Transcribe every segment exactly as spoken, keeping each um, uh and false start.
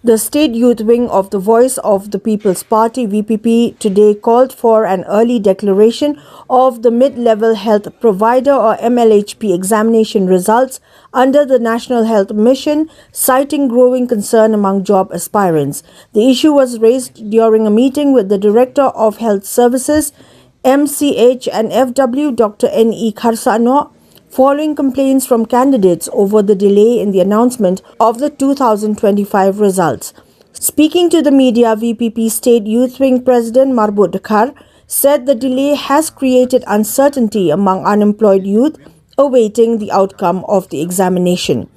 The state youth wing of the Voice of the People's Party, V P P, today called for an early declaration of the Mid-Level Health Provider or M L H P examination results under the National Health Mission, citing growing concern among job aspirants. The issue was raised during a meeting with the Director of Health Services, M C H and F W, Doctor N E Kharsanoh, following complaints from candidates over the delay in the announcement of the two thousand twenty-five results. Speaking to the media, V P P State Youth Wing President Marbud Dkhar said the delay has created uncertainty among unemployed youth awaiting the outcome of the examination.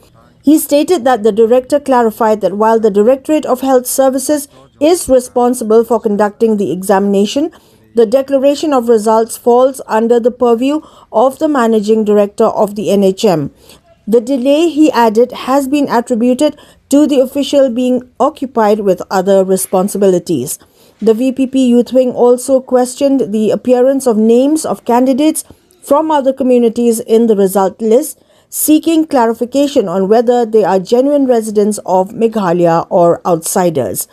He stated that the director clarified that while the Directorate of Health Services is responsible for conducting the examination, the declaration of results falls under the purview of the managing director of the N H M. The delay, he added, has been attributed to the official being occupied with other responsibilities. The V P P Youth Wing also questioned the appearance of names of candidates from other communities in the result list, seeking clarification on whether they are genuine residents of Meghalaya or outsiders.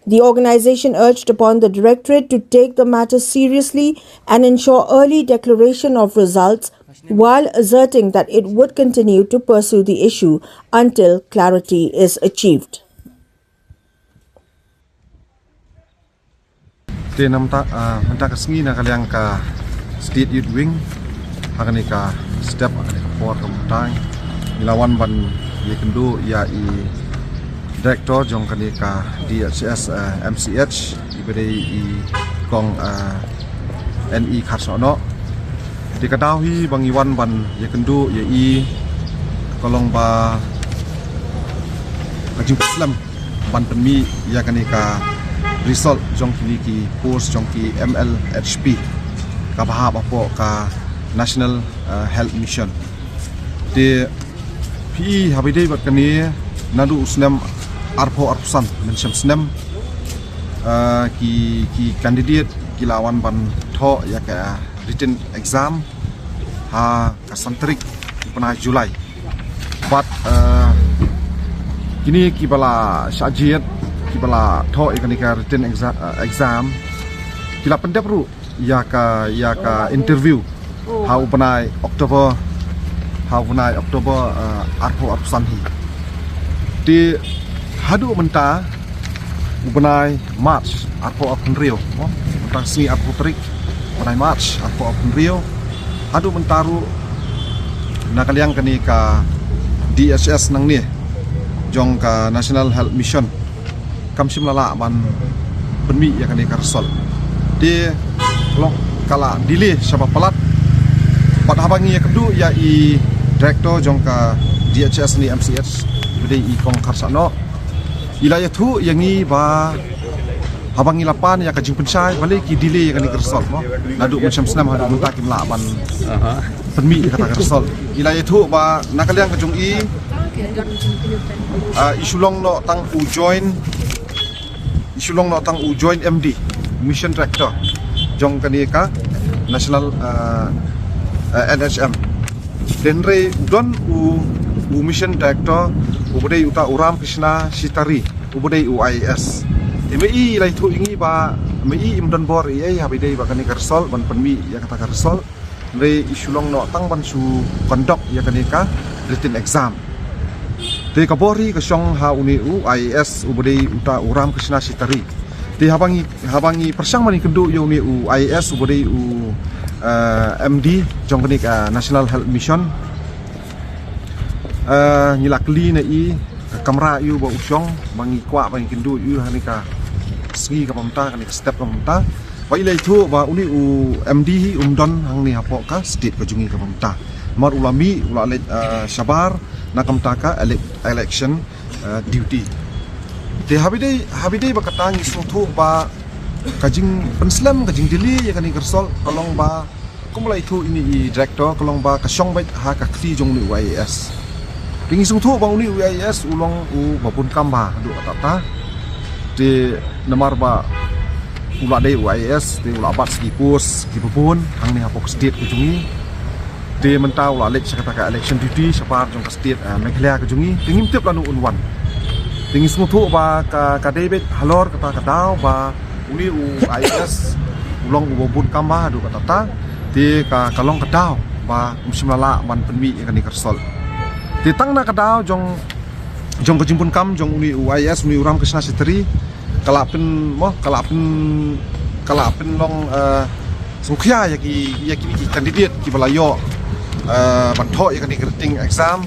The organization urged upon the directorate to take the matter seriously and ensure early declaration of results, while asserting that it would continue to pursue the issue until clarity is achieved. Te namta, ah, mynta ka sngi na ka liang ka State Youth Wing, ha kane ka step, ha kane ka por ka mynta, ngi la wan ban ïakynduh ïa i director jong kane ka D H S, ah, M C H, i ba dei i kong, ah, N E Kharsanoh. Te ka daw hi ba ngi wan ban ïakynduh ïa i, ka long ba ka jingpynslem ban pynmih ïa kane ka result jong kine ki post jong ki M L H P kaba hap hapoh ka National, uh, Health Mission. Te phi i, haba ïadei bad kane, naduh u snem arphew arphew san mynshem snem, uh, ki, ki candidate ki la wan ban thoh ïa ka written exam ha ka san tarik u bnai July. Bad, eh, kine kiba la shah jied, kiba la thoh ïa kane ka written exa-, eh, exam, ki la pyndep ruh ïa ka, ïa ka interview ha u bnai October, ha u bnai October, eh, arphew arphew san hi. Te haduh mynta u bnai March arphew arphew hynriew, mo? Mynta sngi arphew tarik bnai March arphew arphew hynriew. Haduh mynta ruh na ka liang kane ka D H S nangne jong ka National Health Mission kam shym la lah ban pynmih ïa kane ka result. Te long ka la delay shaba palat. Bad haba ngi ïakynduh ïa i director jong ka D H S ne M C H, ba dei i kong Kharsanoh, i la ïathuh ïa ngi ba haba ngi la pan ïa ka jingpynshai, balei ki delay ïa kane ka result, mo? Naduh mynshem snem haduh mynta kim lah ban pynmih ïa kata ka result. I la ïathuh ba na ka liang ka jong i, ah, i shu long noh tang u joint, i shu long noh tang u joint M D, mission director jong kane ka national, ah, ah, N H M. Te hynrei u don u, u mission director, u ba dei uta u Ramkrishna Shitari, u ba dei u I A S. Te ma i la ïathuh ïa ngi ba ma i im don bor ei ei haba ïadei bad kane ka result, ban pynmih ïa kata ka result. Hynrei i shu long noh tang ban shu conduct ïa kane ka written exam. Te ka bor hi ka shong ha une u I A S u ba dei uta u Ramkrishna Shitari. Te haba ngi, haba ngi pyrshang ban ïakynduh ïa une u I A S u ba dei u, eh, M D jong kane ka National Health Mission, eh, ngi la kylli na i ka kamra ïa u ba u shong, ba ngi kwah ban ïakynduh ïa u ha kane ka sngi kaba mynta, kane ka step kaba mynta. Ba i la ïathuh ba une u M D hi um don hangne hapoh ka state ka jong ngi kaba mynta. Namar u la mih, u la leit, eh, shabar na ka bynta ka ele-, election, eh, duty. Te haba ïadei, haba ïadei bad kata ngi sngewthuh ba ka jingpynslem, ka jingdelay ïa kane ka result ka long ba, kumba la ïathuh ine i director, ka long ba ka shong beit ha ka kti jong une u I A S. Te ngi sngewthuh ba une u I A S u long u ba bun kam bha haduh katta katta. Te namar ba u la dei u I A S, te u la bat sa ki post kiba bun hangne hapoh ka state ka jong ngi. Te mynta u la leit sha kata ka election duty shabar jong ka state, eh, Meghalaya ka jong ngi. Te ngim tip lano un wan. Te ngi sngewthuh ba ka, ka dei beit halor kata ka daw ba une u IAS u long uba bun kam bha haduh katta katta. Te ka, ka long ka daw ba um shym la lah ban pynmih ïa kane ka result. Te tang na ka daw jong, jong ka jingbun kam jong une u IAS, une u Ramkrishna Shetty, ka la pyn, mo, ka la pyn, ka la pynlong, eh, sngewkhia ïa ki, ïa kine ki candidate kiba la ïoh, eh, ban thoh ïa kane ka written exam,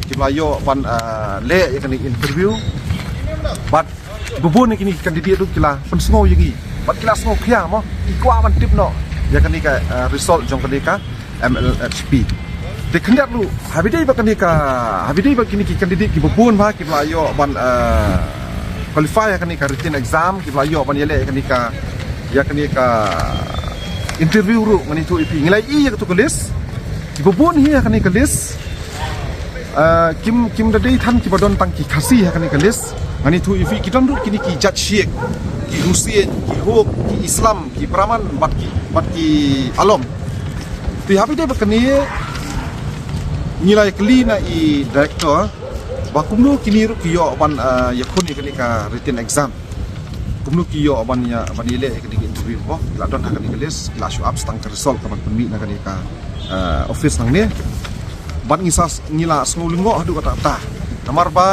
kiba la ïoh ban, eh, leh ïa kane ka interview. Bad bun ïa kine ki candidate ruh ki la pynsngew ïa ngi, bad ki la sngewkhia, mo, ki kwah ban tip noh ïa kane ka, eh, result jong kane ka MLHP. Te khyndiat ruh, haba ïadei bad kane ka, haba ïadei bad kine ki candidate kiba bun bha kiba la ïoh ban, eh, qualify ïa kane ka written exam, kiba la ïoh ban ïaleh ïa kane ka, ïa kane ka interview ruh, ngan ïathuh ïa phi. Ngi la ïohi ïa katu ka list. Kiba bun hi ha kane ka list, eh, kim, kim da dei than kiba don tang ki Khasi ha kane ka list. Ngan ïathuh ïa phi, ki don ruh kine ki jait Sikh, ki Hussain, ki Hok, ki Islam, ki Brahman, bad ki, bad ki Alom. Te haba ïadei bad kane, ngi la ïakylli na i director ba kumno kine ruh ki ïoh ban, eh, ïakhun ïa kane ka written exam. Kumno ki ïoh ban ïa, ban ïaleh ïa kane ka interview, mo. Ki la don ha kane ka list, ki la shu ap tang ka result ka ban pynmih na kane ka, eh, office nangne. Bad ngi sa, ngi la sngew lyngngoh haduh katta katta. Namar ba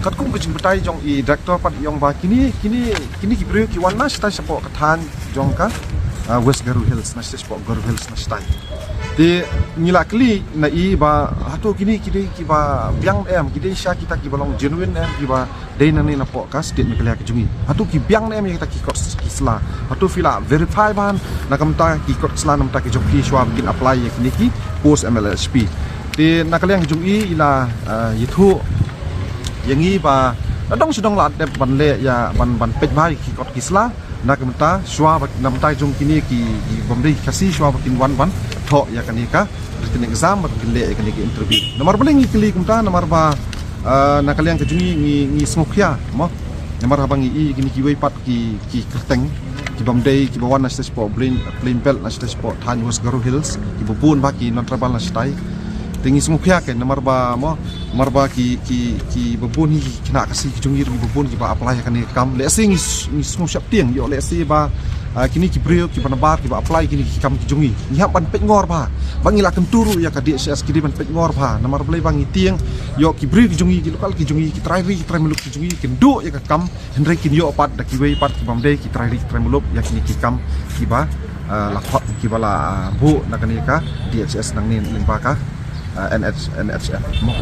katkum ka jingbatai jong i director pat i ong ba kine, kine, kine ki briew ki wan na shatai shapoh ka thaiñ jong ka, ah, West Garo Hills, na shatai shapoh Garo Hills na shatai. Te ngi la kylli na i ba hato kine ki dei kiba biang em, ki dei sha kita kiba long genuine em, kiba dei nangne napoh ka state Meghalaya ka jong ngi. Hato ki biang ne em ïa kita ki kot ki sla. Hato phi la verify bha na ka bynta ki kot ki sla na ka bynta ki jong phi shuwa ba kin apply ïa kine ki post MLHP. Te na ka liang ka jong i, i la, eh, ïathuh ïa ngi ba la dang shu dang la dep ban leh ïa ban, ban peit bha ïa ki kot ki sla. Na ka bynta shuwa ba, na ka bynta jong kine ki, ki bym dei ki Khasi shuwa ba kin wan ban thoh ïa kane ka written exam, ba kin leh ïa kane ka interview. Namar balei ngi kylli kumta, namar ba, ah, na ka liang ka jong ngi, ngi, ngi sngewkhia, mo. Namar haba ngi ïohi kine kiwei pat ki, ki kyrteng, ki bym dei, kiba wan na shatai shapoh Plain, Plain Belt, na shatai shapoh thaiñ West Garo Hills, kiba bun bha ki non-tribal na shatai. Te ngi sngewkhia keiñ, namar ba, mo, namar ba ki, ki, kiba bun hi ki khynnah Khasi ki jong ngi ruh kiba bun kiba apply ïa kane ka kam. Lehse ngi s-, ngi sngew sheptieng, ïoh lehse ba, ah, kine ki briew kiba nabar kiba apply kine ki kam ki jong ngi. Ngi hap ban peitngor bha. Ba ngi la kyntu ruh ïa ka DHS, ki dei ban peitngor bha. Namar balei ba ngi tieng, ïoh ki briew ki jong ngi, ki local ki jong ngi, ki trai ri ki trai muluk ki jong ngi kin duh ïa ka kam, hynrei kin ïoh pat da kiwei pat ki bym dei ki trai ri ki trai muluk ïa kine ki kam kiba, ah, la khot, kiba la, ah, buh na kane ka DHS nangne lyngba ka, ah, NH, NHF, mo.